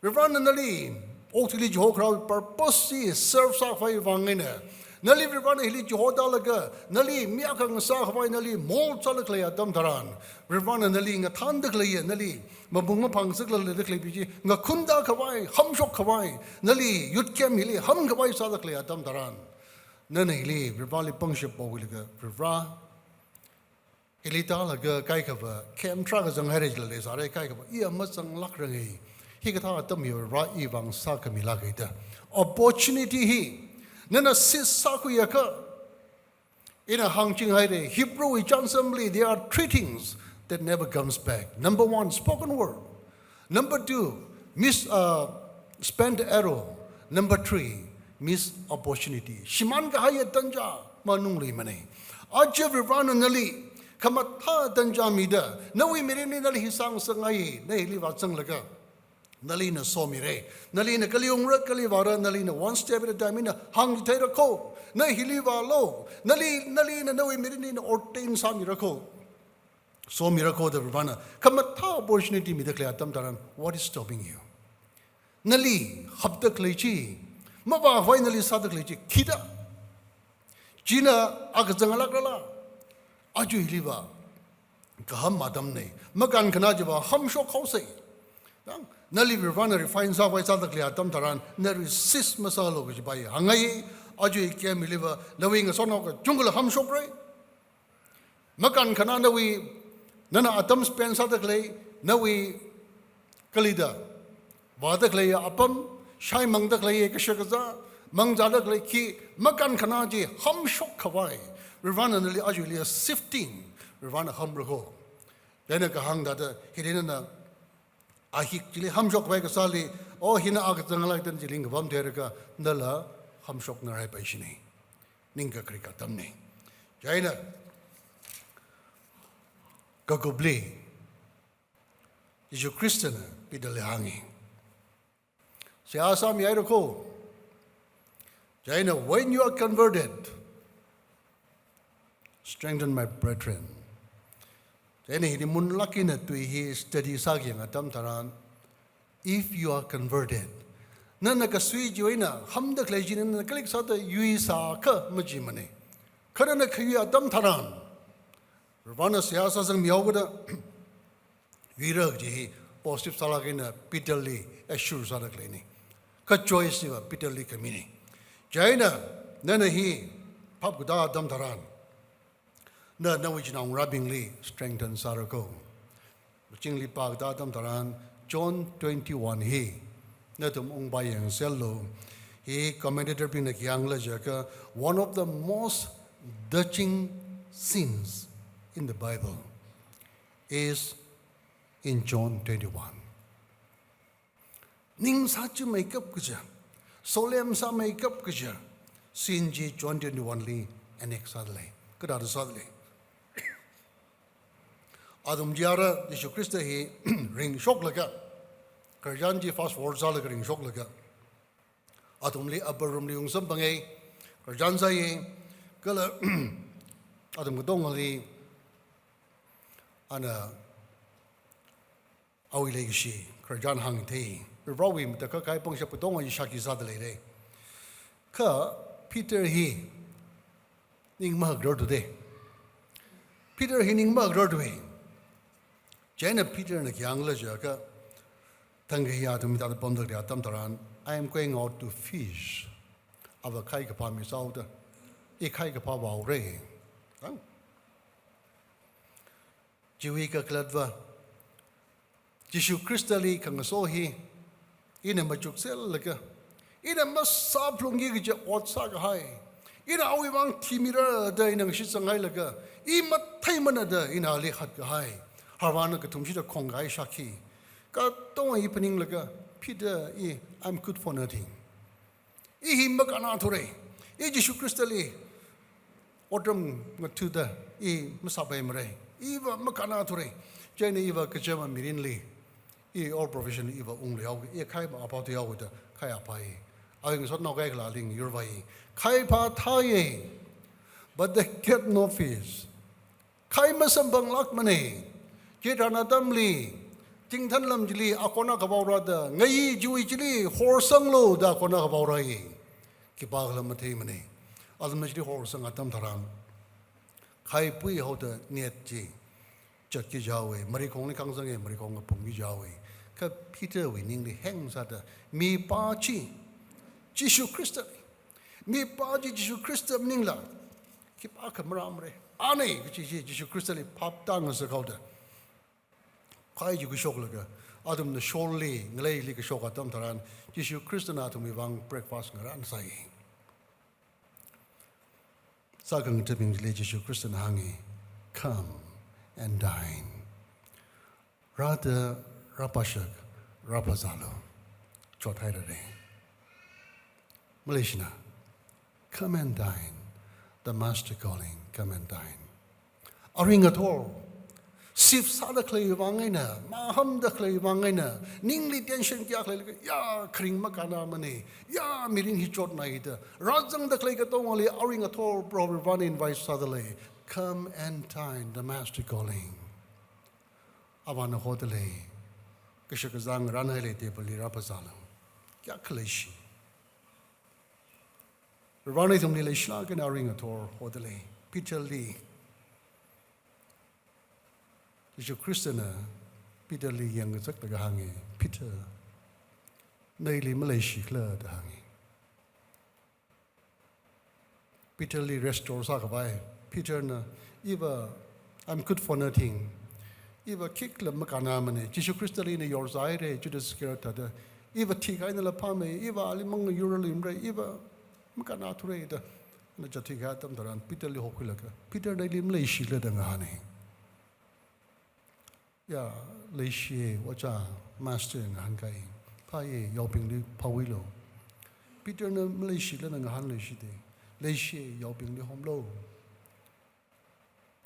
Varivarana nali, okathuili chihokharā purpose chi serve sākhavai vang eina. Nali Varivarana hili chihoda laga, nali mi akha ngasākhavai, nali mold sāda khalei atam tharan, Varivarana nali ngathānda khaleiya, nali mapung maphang sākhala leida khalei pi chi ngakhunda khavai, hamshokkhavai, nali youth camp hili hamkhavai sāda khalei atam tharan, nana hili Varivarali pangshap powilaga, Varivara, hili tālaga kaikhava camp tharākha zanghaira jilala sāra, kaikhava iya mazanglākranga. Hikathā atam hi Varivara iwui vang sākhamilāka da. Opportunity hi nana seize sākhuiakha, ina hāngchinghaira, Hebrew wui chānjamli, there are three things that never comes back. Number one, spoken word. Number two, miss, uh, spent arrow. Number three, miss opportunity. Shimānkahaiya tanja manungluimana. Aja Varivarana nali khamathā tanja mida, nawui mirinli nali hi sāngasakngai, na hili vāzanglaga, nalina somira. Nalina kali ungra, kali vāra, nalina one step at a time eina hāngchitheira kho. Na hili vālu. Nali, nalina nawui mirinli ina ordain sāmira kho. Somira kho da Varivarana khamathā opportunity mida khalei atam tharan, what is stopping you? Nali hapda khalei chi, mavākhavai nali sāda khalei chi, khida? China akha zanglākrala? Aja hiliva kaham atamna. Makānkhana chiva hamshok haosa. Yang, nali Varivarana refine sākhavai sāda khalei atam tharan, na resist masālu kajiva hāngngai. Ajawui camp hiliva nawui ngasotnao kachungkhala hamshokra. Makānkhana nawui, nana atam spend sāda khalei, nawui kali da, vāda khaleiya apam, shaimangda khaleiya kashakazā, mangzāda khalei khi, makānkhana chi hamshokkhavai, Varivarana nali ajawuili shifting, Varivarana hamra kho. Chieina kahāng thāda, hili nana ahik chili hamshokkhavai kasāli, oh, hina akha zanglāka da chili ngavamthuiakha, nala hamshokngaraipaishina. ningkakharik atamna. Chieina kakupli Jishu Khristana Peterli hānga, seihā sāmihaira kho. Chieina, when you are converted, strengthen my brethren. Chieina hili munlāk eina tui hi study sākayang atam tharan, if you are converted, nana kasui chiwui eina hamda khalei chi nana kalik sāda yuisākha majimana. Kha nana khayui atam tharan, Varena seihā sāsangmihaokida yuira kaji hi positive sālāk eina Peterli assure sāda khaleina. Kha choice hiva Peterli khamina. Chieina, nana hi phap katā atam tharan, na nawui chinaongarābingli strengthen sāra kho. Machingli pākatā atam tharan, John twenty-one hi nathum ungpā yangserlu. Hi commentator bingna khi hāngla jiakha, one of the most touching scenes in the Bible is in John twenty-one. Ning sāchimeikap kaja, solemn sāmeikap kaja scene chi John twenty-one li enact sādalei. Kathāda sādalei? Athum chi ara Jishu Khrista hi ringshoklaga, khararchan chi fast forward sālaga ringshoklaga, athumli upper room li ungsamphanga, khararchan sāya, kala athum katongali ana awui leikashi khararchan hāngthei. Varewui matakhak kahai pangshap katonga shākhi sāda leira. Kha Peter hi ning mahakrarthuda. Peter hi ning mahakrarthuwa. Chieina Peterna khi hāngla jiakha, thangkha hi athum hithāda pamda khalei atam tharan, "I am going out to fish." Ava khai kaphā misāhaoda, i khai kaphā vāhaora. Ang? Chiwui kakhalatva, Jishu Khristali khangaso hi ina machukserlaga, ina masāphalungki kaja ot sākahai, ina awui vang thimira da ina ngashitsanghailaga, i matheimana da ina ali hatkahai, Varena kathumshida khongkahai shākhi katonga i phaninglaga, Peter, i, "I'm good for nothing. I hi makannathure. I Jishu Khristali otram ngathuda i masāpaimara. Iva makannathure. Chieina iva kachama mirinli, i old profession iva ungluihao, i khai maphāthuihao," da khai aphāya. Awui ngasotnao kaikhala ling yurvai. Khai phāthāya. But they get no fish. Khai masamphanglākmana. Chitharan atamli, tingthan lam chili akhon akha vaorada, ngayi chiwui chili horsanglu da akhon akha vaorāya. Khipākhala matheimana. Athumna chili horsang atam tharan, khai puihaoda net chi chatki jihaowa, marikhongli khangsanga, marikhong kaphungki jihaowa. Kha Peterwui ningli heng sāda, mipā chi Jishu Khrista, mipā chi Jishu Khrista maningla khipākha marāmara. Ana kachi chi Jishu Khristali phaptāngasak haoda, khai chi kashoklaga, athumna shorli ngaleili kashok atam tharan, Jishu Khristana athumwui vang breakfast ngarānsai. Sākhangathabingli Jishu Khristana hānga, "Come and dine." Rāda, rāpāshak, rāphāzālu. Chothairara. Maleishina. Come and dine. The master calling, come and dine. Aring athor, sip sāda khalei vang eina, mahamda khalei vang eina, ningli tension kayākha leilaga, ya, kharing makannamana, ya, mirin hi chotnai da rāzangda khalei katongali aring athor Proho Varena invite sādalei. "Come and dine, the master calling." Avāna hodalei. Kashak kazā ngarānhailei, table li rāphāzālu. Kayākha leishi. Varena ithumli leishilāk eina aring athor hodalei. Peterli, Jishu Khristana Peterli yangkazakda kahānga, "Peter, na ili maleishikhala?" da hānga. Peterli restore sākhavai. Peterna, "Iva, I'm good for nothing. Iva khikhala makannamana. Jishu Khristali ina yorzāhaira, Judas Iscariot thāda. Iva thikahainala phāmei, iva ali mangayurluimara, iva makannathure," da ana chathuikahai atam tharan, Peterli hokhuilaga, "Peter, na ili maleishikhala?" da ngahāna. "Ya, leishiya, Ojā, master," ngahānkai. "Phāya, yaobingli phāwuilu." Peterna maleishikhala da ngahānluishitda, Leishi, yaobingli homlu.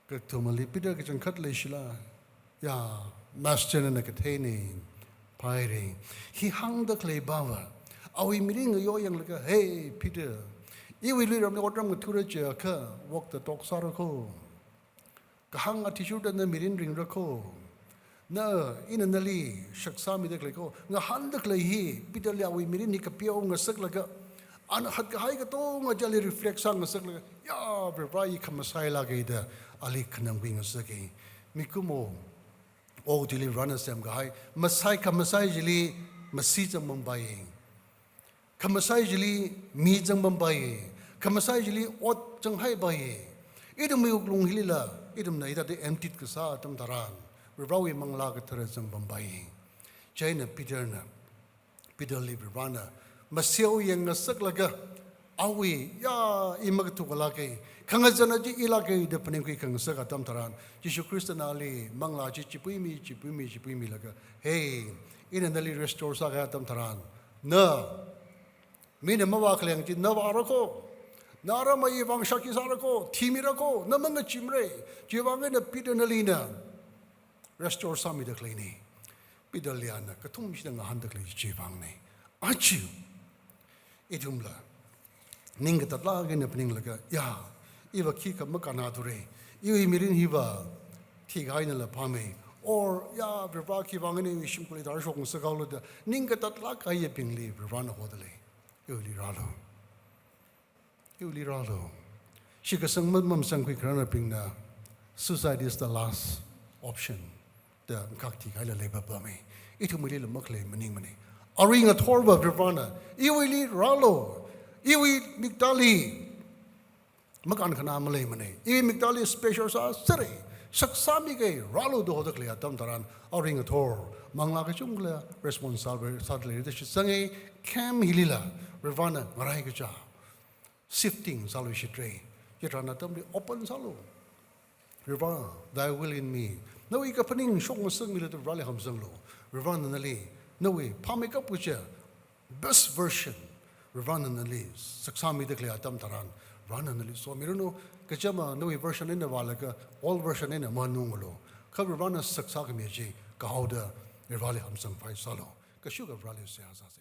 Kathumali Peter kachangkhat leishila. Ya, Master nana katheina, phaira. Hi hāngda khalei bava, awui mirin ngayo yanglaga, "Hey, Peter, iwuili ramli otram ngathura chiakha, wokta toksāra kho. Kahāng athishurda na mirin ringra kho. Na, ina nali shaksāmida khalei kho." Ngahānda khalei hi, Peterli awui mirin hi kapeo ngasaklaga, ana hatkahai katonga chili reflect sāngasaklaga, "Ya, Varivara, i khamasailāka" da ali khanangkhui ngasaka. Mikumo, okathuili Varena semkahai masai khamasai chili masi zangpampaiya. Khamasai chili mi zangpampaiya. Khamasai chili ot zanghaipai. Ithumwui wuklung hilila, ithumna hithāda empty kasā atam tharan, Varivarawui Manglā Kathara zangpampaiya. Chieina Peterna, Peterli Varivarana maseo yangngasaklaga, awui, "Ya, i makathukla lāka, khangazana chi i lāka" da phaningkhui khangasak atam tharan, Jishu Khristana ali manglā chi chipuimi, chipuimi, chipuimilaga, "Hey, ina nali restore sākahai atam tharan, na, mina mavākhaleng chi na vāra kho. Na ramai vang shākhi sāra kho, thimira kho, na mangachimara. Chiwuivang eina Peter nali ina restore sāmida khaleina." Peterli ana kathumshida ngahānda khalei chiwuivangna. Aja ithumla ningkatatlāk eina phaninglaga, "Ya, iva khikha makānnathura. Iwui mirin hiva thikahainala phāmei." Or, "Ya, Varivara, khiwuivang eina iwui shimkhurli tharshok ngasakhaolu" da ningkatatlāk kahaiyabingli Varivarana hodalei. Iwuili rālu. Iwuili rālu. Shitkasang ma-, mamashungkhui khararnaobingna, "Suicide is the last option" da ngakhak thikahaila leipapamei. Ithumwuilila makhalei maningmana. Arui ngathorva Varivarana, "Iwuili rālu. Iwui miktāli makānkhanā maleimana. Iwui miktāli special sāsera. Shaksāmika, rālu" da hoda khalei atam tharan, arui ngathor manglā kachungkhala response sālei, sālei da shitsanga. Camp hilila Varivarana ngaraikacha shifting sāluishitra. Chitharan atamli open sālu. "Varivara, thy will in me." Nawui kaphaning shokngasakmilu da Varivarali hamsanglu. Varivarana nali, nawui phāmeikap kaja best version Varivarana nali shaksāmida khalei atam tharan, Varivarana nali somiranu. Kachama nawui version eina vālaga old version eina manunglu. Kha Varivarana shaksākhami chi kahaoda Varivarali hamsangpai sālu. Kashuka Varivarali seihā sāsa.